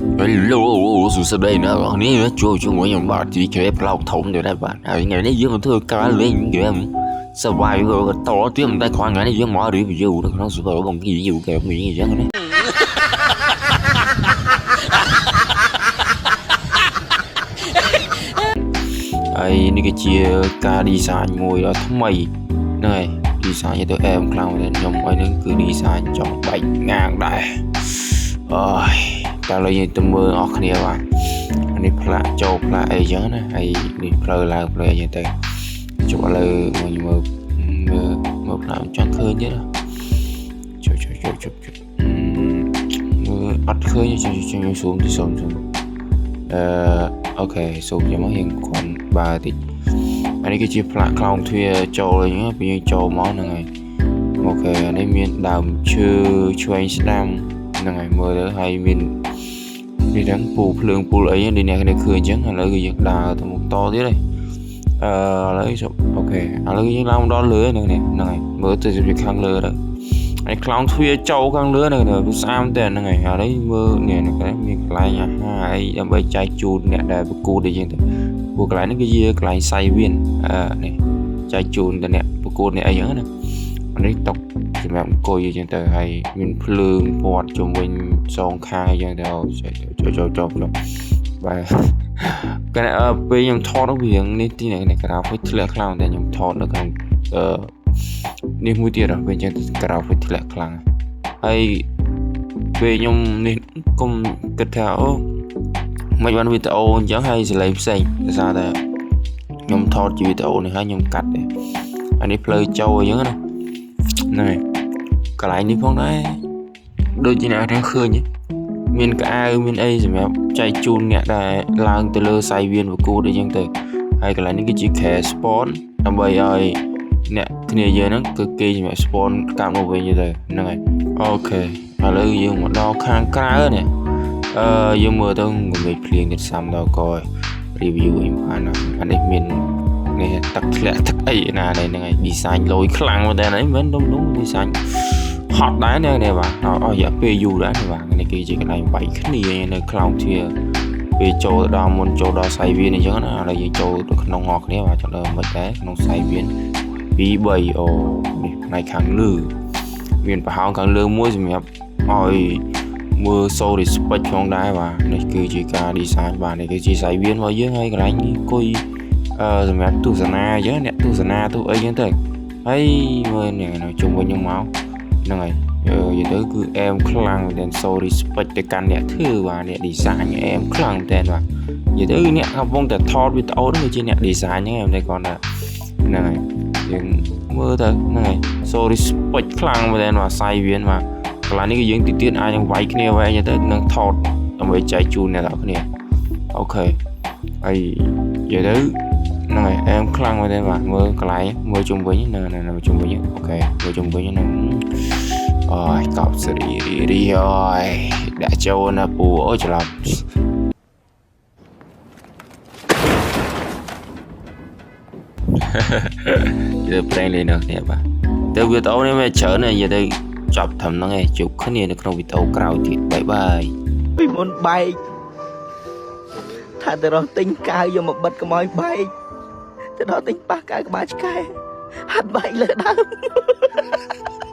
Hello សួស្តីអ្នកនរនេះចូលជាមួយខ្ញុំបាទ TK ផ្លោកធំទៅដែរបាទហើយថ្ងៃនេះយើងមកធ្វើការលេងហ្គេម Survival តទៀតតែគ្រាន់ថ្ងៃនេះយើងមក review នៅក្នុង Survival បង review ហ្គេមនេះអញ្ចឹងណាហើយនេះគឺជាការ design មួយដ៏ថ្មីហ្នឹងហើយ design ទៅអែមខ្លាំងមែនខ្ញុំអីហ្នឹងគឺ design ចង់បែកងាងដែរអើយតែឥឡូវយើងទៅមើលអស់គ្នាបាទអានេះផ្លាកចូលផ្លាកអីចឹងណាហើយនេះផ្លូវឡើងផ្លូវអីចឹងទៅចុះឥឡូវមកមើលមើលមើលផ្លាកចង់ឃើញទៀតចុះចុះចុះចុះចុះមើលអត់ឃើញចុះចុះខ្ញុំស៊ូមទីស៊ូមស៊ូមអឺ OK ស៊ូមចឹងមកយើងគ្រាន់បើតិចអានេះគឺជាផ្លាកខ្លោងទ្វារចូលអីហ្នឹងពេលយើងចូលមកហ្នឹងហើយ OK អានេះមានដើមឈើឆ្វេងស្ដាំហ្នឹងហើយមើលទៅហើយមាននេះហ្នឹងពូភ្លើងពូលអីនេះអ្នកគ្នាឃើញអញ្ចឹងឥឡូវគឺយើងដើរទៅមុខតទៀតហើយអឺឥឡូវជប់ OK ឥឡូវយើងឡើងមកដល់លើហ្នឹងនេះហ្នឹងហើយមើលទៅពីខាងលើទៅហើយខ្លោងទ្វារចូលខាងលើហ្នឹងវាស្អាតតែហ្នឹងហើយឥឡូវមើលនេះនេះមានកន្លែងអាហារអីដើម្បីចែកជូនអ្នកដែលប្រកួតអីចឹងទៅព្រោះកន្លែងនេះគឺជាកន្លែងសៃវៀនអឺនេះចែកជូនទៅអ្នកប្រកួតអ្នកអីចឹងណាអានេះតុសម្រាប់អង្គុយអីចឹងទៅហើយមានភ្លើងព័ទ្ធជុំវិញសងខាងអីចឹងទៅចូលចូលចូលចូលបាទកណពេលខ្ញុំថតវានេះទីនេះក្រៅវិញធ្លាក់ខ្លាំងតែខ្ញុំថតនៅក្នុងអឺនេះមួយទៀតពេលចឹងក្រៅវិញធ្លាក់ខ្លាំងហើយពេលខ្ញុំនេះគុំគិតថាអូមិនបានវីដេអូអញ្ចឹងហើយសលេងផ្សេងដោយសារតែខ្ញុំថតជាវីដេអូនេះហើយខ្ញុំកាត់ទេអានេះផ្លូវចូលអញ្ចឹងណាហ្នឹងហើយកន្លែងនេះផងដែរដូចជាអ្នកទាំងឃើញមានកៅមានអីសម្រាប់ចែកជូនអ្នកដែលឡើងទៅលើសៃវៀនប្រកួតអីចឹងទៅហើយកន្លែងនេះគឺជា cash spawn ដើម្បីឲ្យអ្នកគ្នាយើងហ្នឹងគឺគេសម្រាប់ spawn កាប់មកវិញទៅហ្នឹងហើយ OK ឥឡូវយើងមកដល់ខាងក្រៅនេះអឺយើងមើលទៅមេឃភ្លៀងទៀតសាំដល់ក review អីបានអានេះមាននេះទឹកធ្លាក់ទឹកអីណានេះហ្នឹងហើយ design លយខ្លាំងមែនតើហ្នឹងមិនដុំដុំ design ហត់ដែរនេះនេះបាទអស់រយៈពេលយូរដែរបាទនេះគឺជាកន្លែងវាយគ្នានៅខ្លោងទ្វារពេលចូលទៅដល់មុនចូលដល់សៃវៀនអញ្ចឹងណាឥឡូវយើងចូលទៅក្នុងអស់គ្នាបាទចូលដល់មិនដែរក្នុងសៃវៀន2 3អូនេះផ្នែកខាងលើមានប្រហោងខាងលើមួយសម្រាប់ឲ្យមើល so respect ផងដែរបាទនេះគឺជាការ design បាទនេះគឺជាសៃវៀនរបស់យើងហើយកន្លែងនេះអង្គុយអឺសម្រាប់ទស្សនាអញ្ចឹងអ្នកទស្សនាទោះអីចឹងទៅហើយមើលនេះនៅជុំវិញខ្ញុំមកហ្នឹងហើយនិយាយទៅគឺអែមខ្លាំងមែនទែន so respect ទៅកាន់អ្នកធ្វើបាទអ្នក design អែមខ្លាំងមែនទែនបាទនិយាយទៅអ្នកកំពុងតែថតវីដេអូហ្នឹងគឺជាអ្នក design ហ្នឹងឯងតែគាត់ថាហ្នឹងហើយយើងមើលទៅហ្នឹងហើយ so respect ខ្លាំងមែនទែនបាទសៃវៀនបាទកន្លែងនេះគឺយើងទីទៀតអាចនឹងវាយគ្នាវាយអីទៅនឹងថតដើម្បីចែកជូនអ្នកទាំងគ្នា OK ហើយនិយាយទៅហ្នឹងហើយអែមខ្លាំងមែនទេបាទមើលកន្លែងមើលជុំវិញហ្នឹងហ្នឹងជុំវិញ OK មើលជុំវិញហ្នឹងអូយកប់សេរីរីរីអូយដាក់ចូលណាពូអូច្រឡំ និយាយប្រេងលេងនៅគ្នាបាទទៅវីដេអូនេះវាច្រើនណាស់និយាយទៅចប់ត្រឹមហ្នឹងឯងជួបគ្នានៅក្នុងវីដេអូក្រោយទៀត bye bye. ពីមុនបែកថាទៅរកទិញកាវយកមកបិទកុំឲ្យបែកទៅដល់ទិញប៉ះកាវក្បាលឆ្កែហាត់បែកលើដើម។